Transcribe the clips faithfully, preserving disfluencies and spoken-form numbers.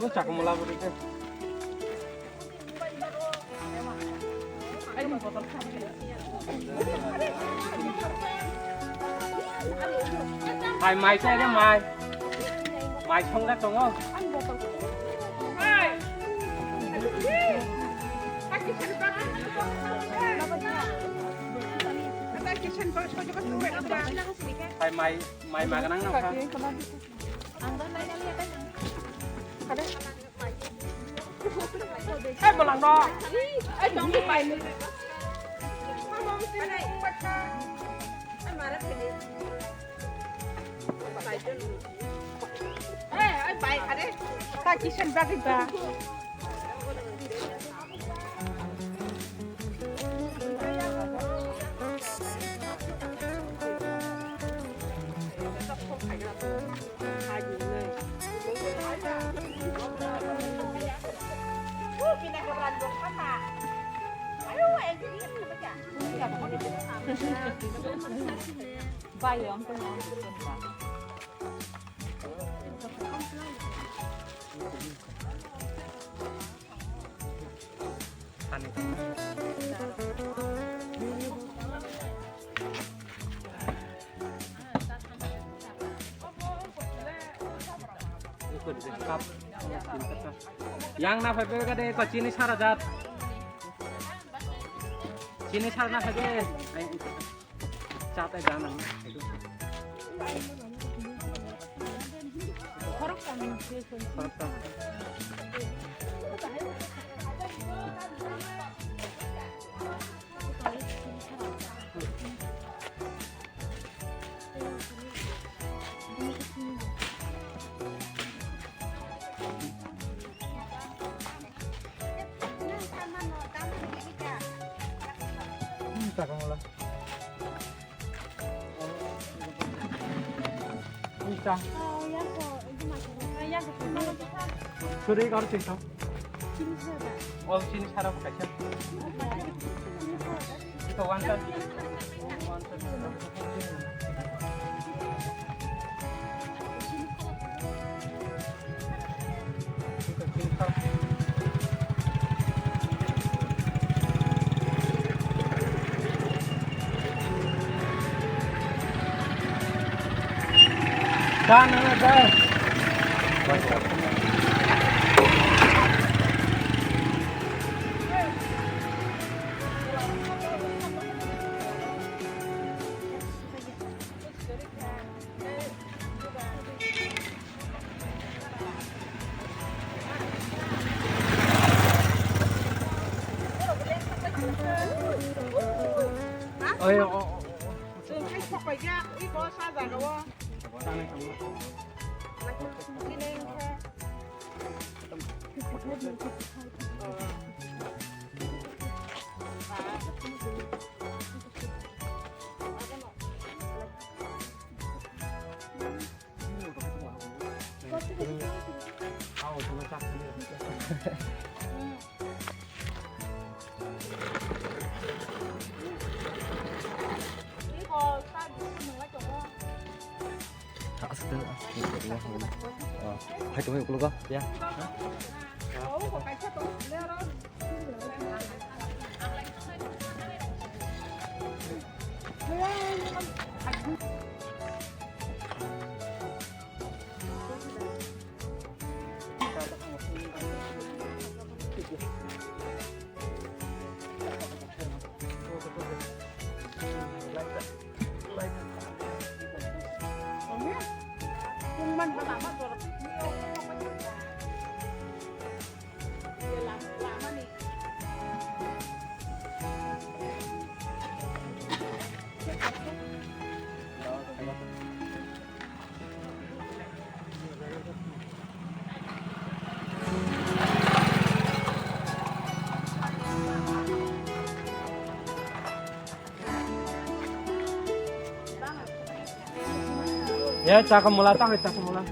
Chakumula buri ke. Hai mai chai de mai. Mai song da tongo. Hai mai, mai maganang nang kha. Hai malang no. Hai tong di pai ni. Hai, hai pai kha de. Ta kisan bagwi ba. Yang na phai pega de ko chini sara jat. Chini sara na phai de. Ai, cha tai dan ang. Khorok tam. Khorok tam. Suri kar sing tho. Oh, chini sara kaisa. Ito one time. Oi, o, o, o. Aswk, aswk, aswk. Oh, hai tongwi uklogo. Ya. Ya, chakumula, tang chakumula.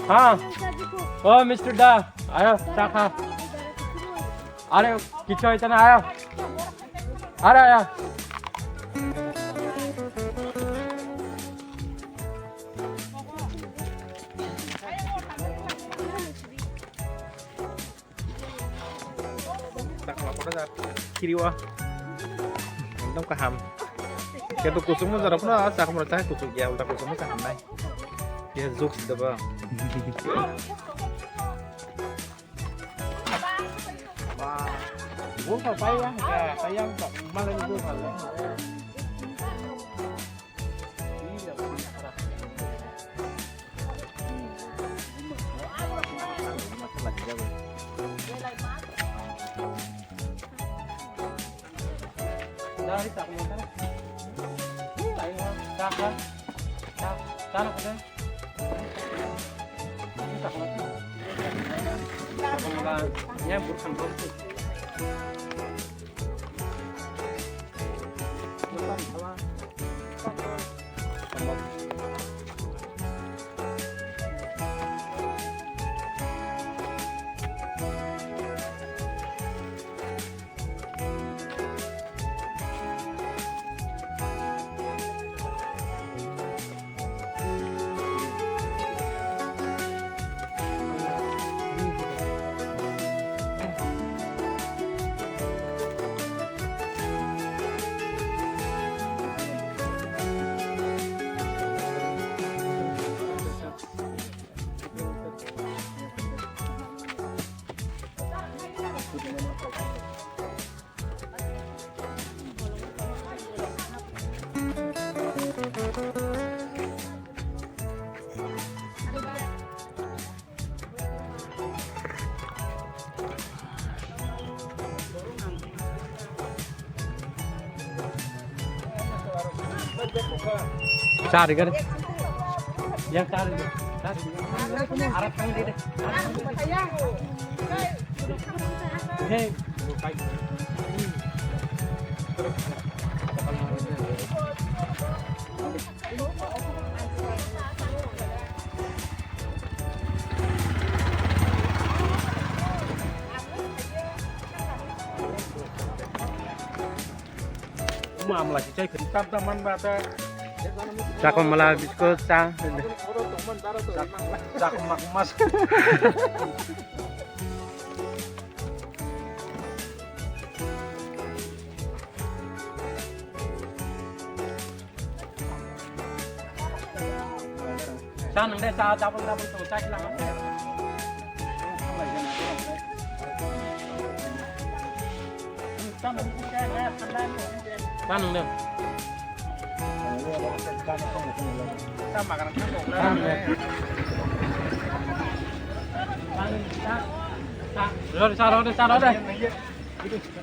Ha. Oh, Mister Da, ayo, cha kha. Are, kichu hoito na, ayo. Are, ayo. Chakma kotor jak. Kiri o. Ekdom kaham. Khe to kuchukma jora phano chakma rok chai kuchuk ya, ulta kuchukma kaham nai. Khe juk si dobo. Ba. Bo sa pai ya, ya, pai ya, malai bo sa. Cha ri gare. Yang cha ri. Cha ri. Arak kang di de. Hey. Mamla si chai khun tam tam man ba ta. Chakma mala biskut cha. Chakma mas. Cha nang de, cha double double to cha kila. Cha nang de. Cha makan. Rode, cha rode, cha rode.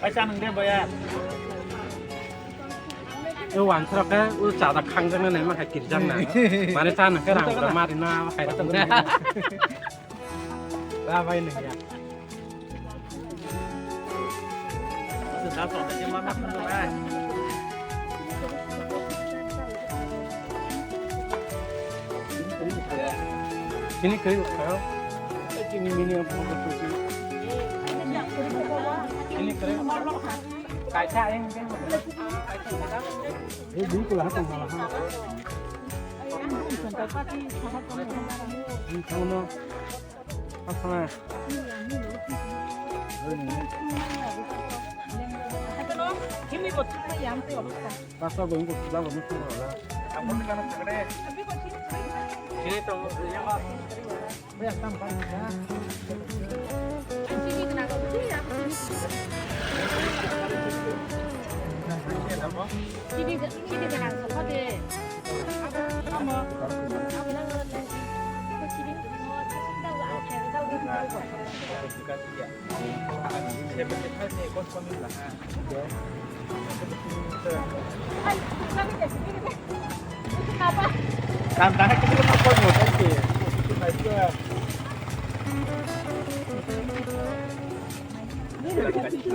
Ai cha nang de boya. O wansra khe o cha da khang jang nai ma khai kir jang na. Mane cha nang khe rang da mari na khai da. Ba bai nang ya. Sini kiri kau. Sini mini apa tu? Sini kiri. Kaisa yang dia. Eh, bini kula hatang malah. Ini kau no. Apa? Kimi botol yang tu apa? Pasal bini kula bini kula. Apa ni kana sagre? Sini tu yang apa?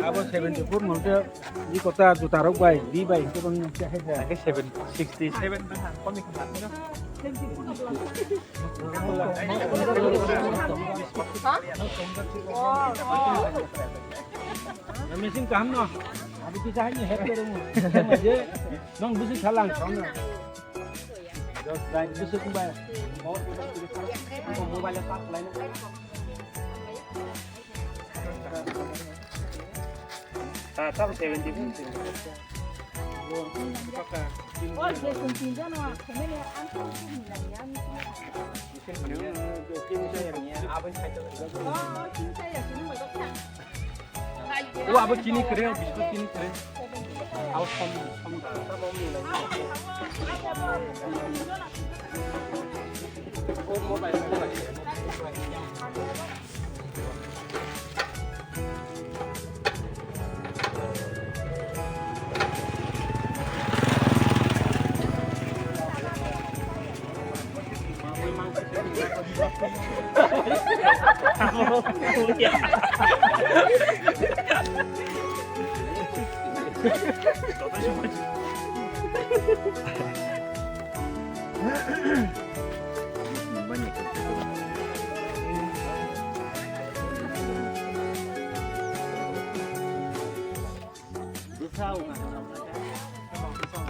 Abo seventy four monte. Ni kota juta rok bai, di bai, hingke bang nang kya hai sa? Ake seven sixty seven bang, komi kha. Machine kaham no? Abi kisa hai ni happy rung. Je, nong bisi salang, kau na. Just like this is my. Mobile pa line. Ta, ta seventy. O abo chini kwrwi, o biskut chini kwrwi. Abo som, som da.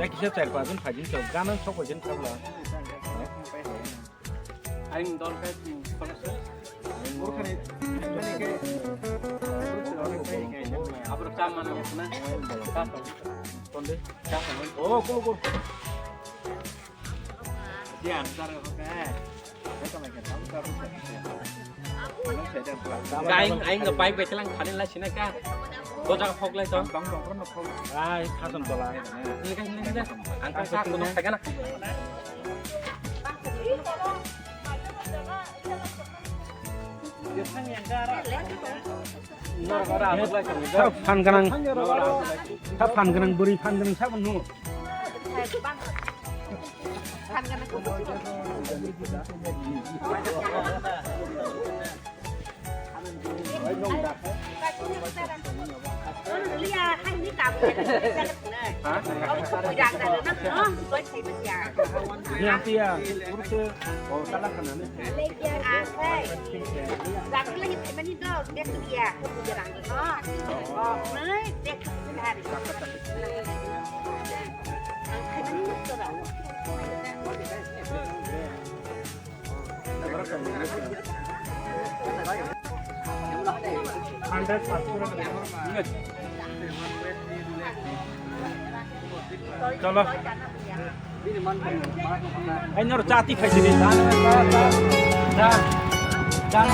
Jaikisa char panch jon phaijin chok, gana sok phaijin chok la. Aing dol kai, hmm, khoroksa. Burkhani, burkhani khe, aborok cha mano na? Cha tong. Tonde. Cha tong. Oh, cool, cool. Dia answer ko khe. Aing, aing no bike bai selang khani lai sina ka. Doja phok lai to. Ai, khasan tola. Ini kan, ini kan. Angkang sa kuno kagana. Sa phan ganang, sa phan ganang bwrwi phan ganang sa manu. Cholo. Ai nor chati khai sini. Dan, dan, dan.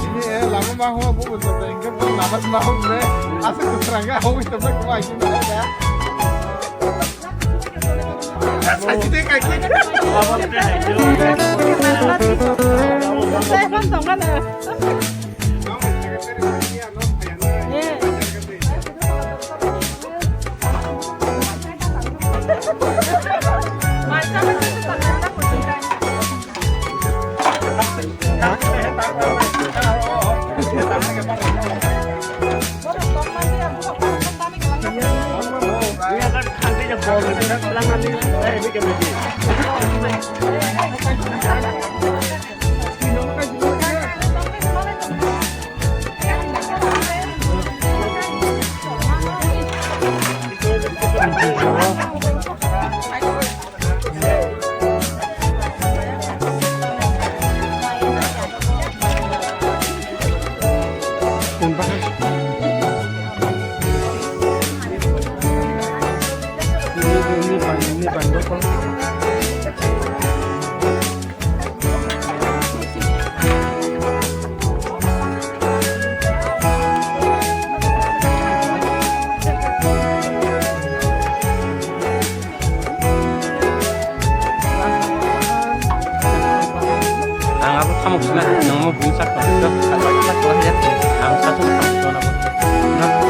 Ini, eh, lama mau buku tentang ke pun lama mau bre. Asal keterangan mau itu bre kau aja dah. Saya pun tongkan. Ang abo tamo sina, nang mo bini sak tong, sak sak sak ya. Ang sak sak sak tong abo.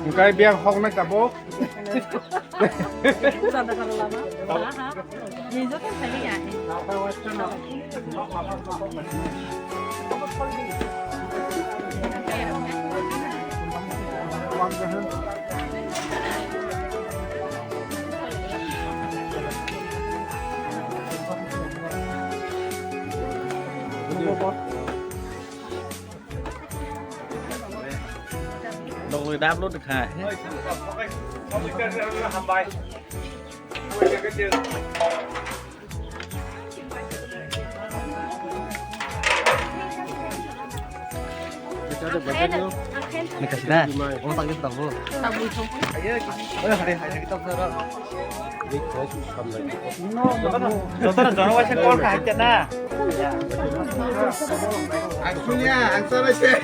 Hwnkhe biyang hoknai tabuk. Nokni dap lo tongkha. Ni kasih dah. Oh, tak gitu tak bu. Oh, hari hari kita berapa? Jotono, jotono waisa call kha haikhe na. Ang sunya, ang sana se.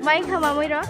Mai kha mamui rok.